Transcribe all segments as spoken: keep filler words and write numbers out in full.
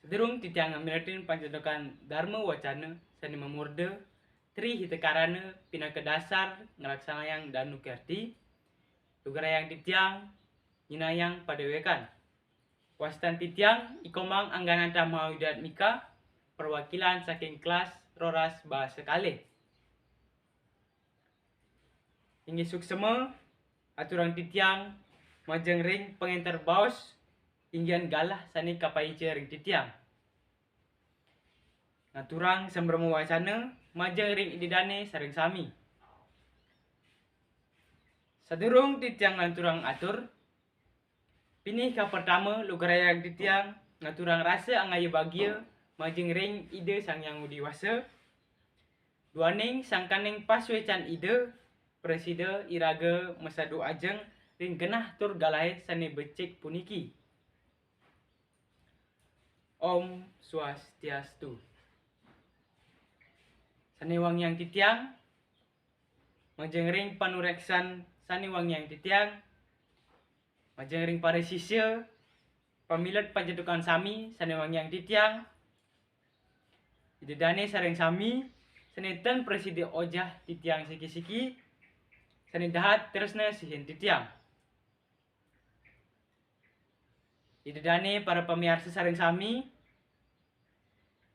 Sadurung titiang ngamiletin pancentokan Dharma Wacana sane mamurda Tri Hita Karana pinaka dasar nglaksanayang Danu Kerti, lugrayang titiang nyinayang padewekan. Wastan titiang I Komang Anggananta Mahawidyatmika, perwakilan saking kelas roras bahasa kalih. Inggih suksema aturang titiang majeng ring pangenter baos inggihan galah sane kapaica ring titiang. Ngaturang sambrama wacana majeng ring Ida dane sareng sami. Sadurung titiang ngaturang atur, pinih kapertama lugrayang titiang ngaturang rasa angayu bagia majeng ring Ida Sang Hyang Widhi Wasa, duaning sangkaning pasuecan Ida, prasida iraga masadu ajeng ring genah tur galahe sane becik puniki. Om Swastiastu. Sane wangiang titiang, majeng ring panureksan sane wangiang titiang, majeng ring para sisya, pamilet pancentokan sami sane wangiang titiang, Ida dane sareng sami, sane ten prasida ojah titiang siki-siki, sane dahat tresna sihin titiang. Ida dane para pamiarsa sareng sami,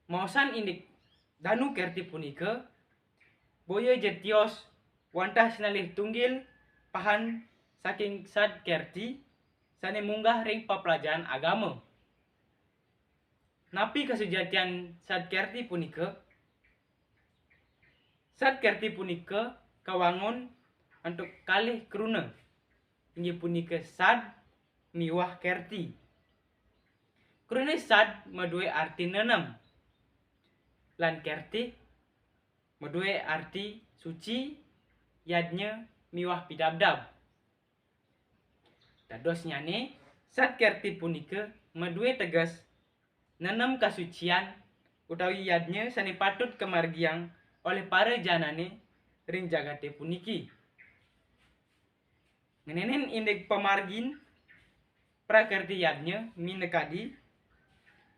maosan indik Danu Kerti punika, boya ja tios wantah sinalih tunggil pahan saking Sad Kerti sane munggah ring paplajaran agama. Napi kasujatian Sad Kerti punika? Sad Kerti punika kawangun antuk kalih kruna, inggih punika sad miwah kerti. Kruna sad madue arti nenem, lan kerti madue arti suci, yadnya miwah pidabdab. Dadosnyane, Sad Kerti punika madue teges nenem kasucian utawi yadnya sane patut kamargiang olih para janane ring jagate puniki. Ngenenin indik pamargin prakerti yadnya minakadi,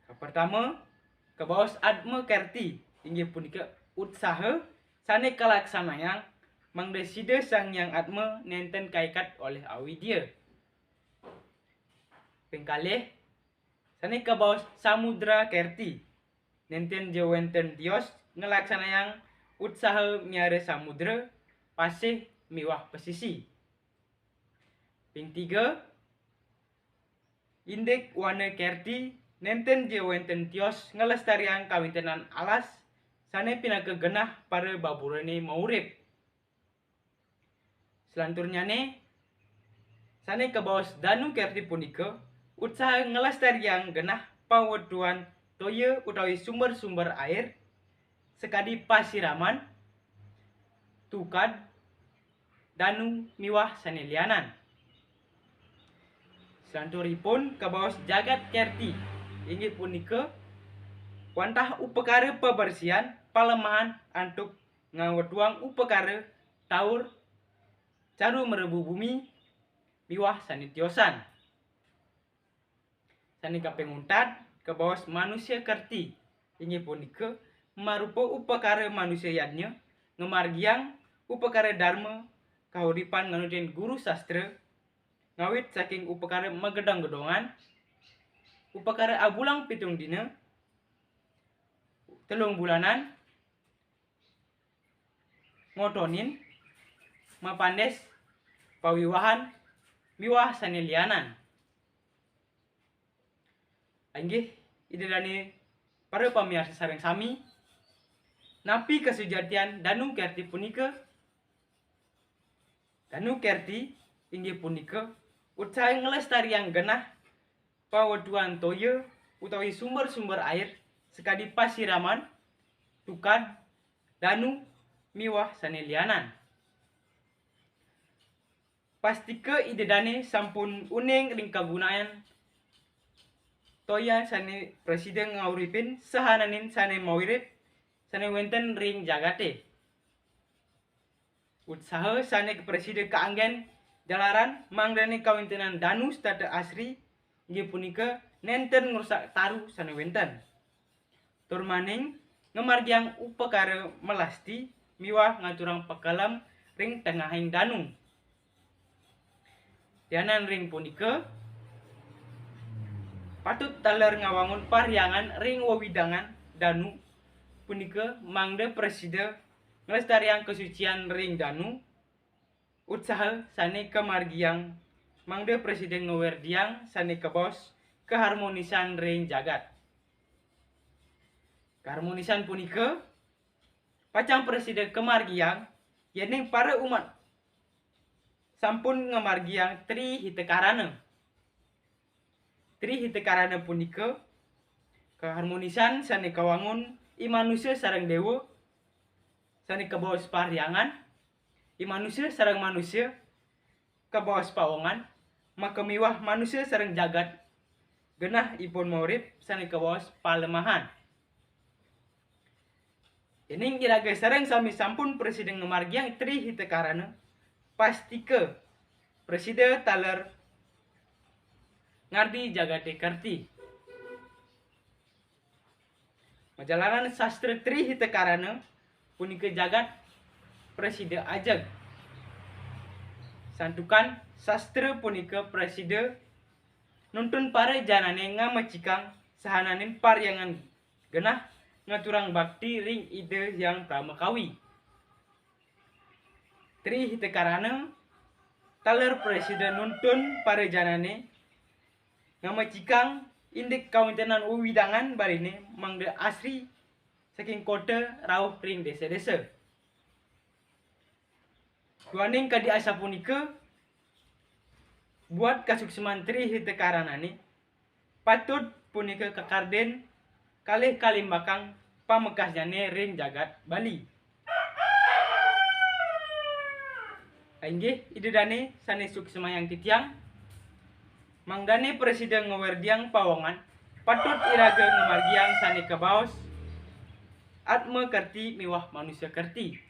kapertama, kabaos Atma Kerti, inggih punika utsaha sane kalaksanayang mangda Sida Sang Hyang Atma nenten kaiket olih awidya. Ping kalih, sane kabaos Samudra Kerti, nenten ja wenten tios nglaksanayang utsaha miara samudra, pasih miwah pasisi. Ping tiga, indik Wana Kerti, nenten ja wenten tios nglestariang kawintenan alas sane pinaka genah para baburane maurip. Selanturnyane, sane kabaos Danu Kerti punika utsaha nglestariang genah pawetuan toya utawi sumber-sumber air, sakadi pasiraman, tukad, danu, miwah sane lianan. Selanturipun kabaos Jagat Kerti, inggih punika wantah upakara pabersihan palemahan antuk ngawetuang upakara taur, caru mrebu bumi, miwah sane tiosan. Sane kaping untat kabaos Manusa Kerti, inggih punika marupa upakara manusa yadnya, ngamargiang upakara darma, kauripan nganutin guru sastra, ngawit saking upakara magedong-gedongan, upakara abulang pitung dina, telung bulanan, ngotonin, mapandes, pawiwahan, miwah sane lianan. Inggih, Ida dane para pamiarsa sareng sami, napi kasujatian Danu Kerti punika? Danu Kerti inggih punika utsaha nglestariang genah pawetuan toya utawi sumber-sumber air sakadi pasiraman, tukad, danu, miwah sane lianan. Pastika Ida dane sampun uning ring kagunaan toya sane prasida ngauripin sahananing sane maurip sane wenten ring jagate. Utsaha sane prasida kaanggen jalaran mangdane kawintenan danu setata asri, inggih punika nénten ngrusak taru sané wénten. Tur maning ngamargiang upakara melasti miwah ngaturang pakalem ring tengahing danu. Lianan ring punika, patut taler ngawangun parhyangan ring wewidangan danu punika mangda prasida nglestariang kasucian ring danu, utsaha sané kamargiang mangda prasida ngwerdiang sané kabaos kaharmonisan ring jagat. Kaharmonisan punika pacang prasida kamargiang yéning para umat sampun ngamargiang Tri Hita Karana. Tri Hita Karana punika kaharmonisan sané kawangun i manusa sareng déwa, sané kabaos parhyangan, i manusa sareng manusa kabaos pawongan, maka miwah manusa sareng jagat genah ipun maurip sané kabaos palemahan. Yéning iraga sareng sami sampun prasida ngamargiang Tri Hita Karana, pastika prasida taler ngardi jagaté kerti. Majalaran sastra Tri Hita Karana punika jagat prasida ajeg. Santukan sastra punika prasida nuntun para janané ngamecikang sahananing parhyangan genah ngaturang bakti ring Ida Hyang Pramakawi. Tri Hita Karana taler prasida nuntun para janané ngamecikang indik kawéntenan wewidangan baliné mangda asri saking kota rauh ring désa-désa. Duaning kadi asapunika, buat kasuksman Tri Hita Karanané patut punika kakardin kalih kalimbakang pamekasnyané ring jagat Bali. Inggih, Ida Dané sané suksmayang titiang, mangdané prasida ngwerdiang pawongan, patut iraga ngamargiang sané kabaos atma kerti miwah manusa kerti.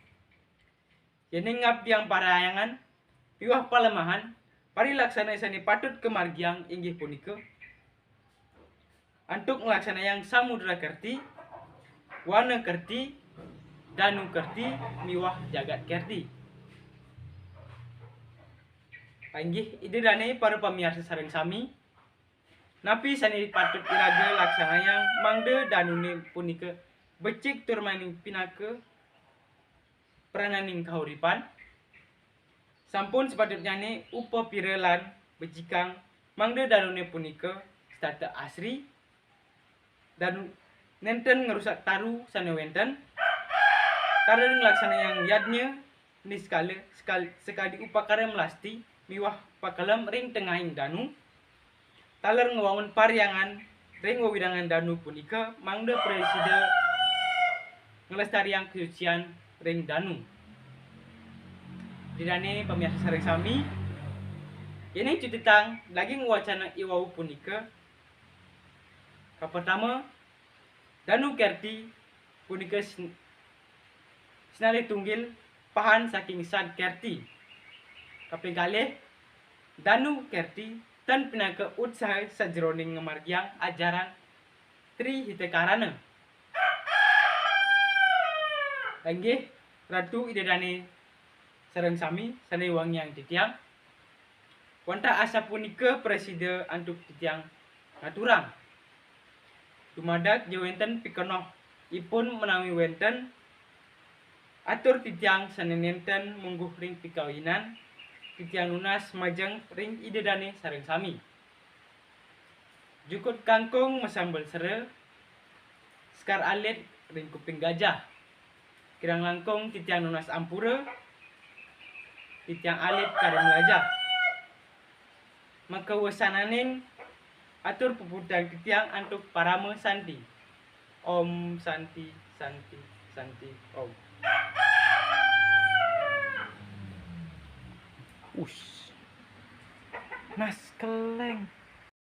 Yéning ngabdiang parhyangan miwah palemahan, parilaksana sané patut kamargiang inggih punika, antuk nglaksanayang samudra kerti, wana kerti, danu kerti, miwah jagat kerti. Inggih, Ida Dané para pamiarsa sareng sami, napi sané patut iraga laksanayang mangda danuné punika becik tur maning pinaka prananing kauripan? Sampun sapatutnyané upapira lan becikang mangda danuné punika setata asri, danu nénten ngrusak taru sané wénten, taler nglaksanayang yadnya niskala sekal-, sakadi upakara melasti miwah pakalem ring tengahing danu, taler ngwangun parhyangan ring wewidangan danu punika mangda prasida nglestariang kasucian ring danu. Ida Dané pamiarsa sareng sami, yéning cutetang daging wacana i wau punika, kapertama, Danu Kerti punika sin-, sinalih tunggil pahan saking Sad Kerti. Kaping kalih, Danu Kerti tan pinaka utsaha sajeroning ngamargiang ajaran Tri Hita Karana. Inggih, Ratu Ida Dané sareng sami sané wangiang titiang. Wantah asapunika prasida antuk titiang ngaturang. Dumadak ja wénten pikenoh ipun menawi wénten atur titiang sané nénten mungguh ring pikawinan, titiang nunas majeng ring Ida Dané sareng sami. Jukut kangkung masambel sera, sekar alit ring kuping gajah. Kirang langkung titiang nunas ampura, titiang alit kadén mlajah. Makawasananing atur puputang titiang antuk parama santi. Om Santi, Santi, Santi, Om. Ush. Nas keleng.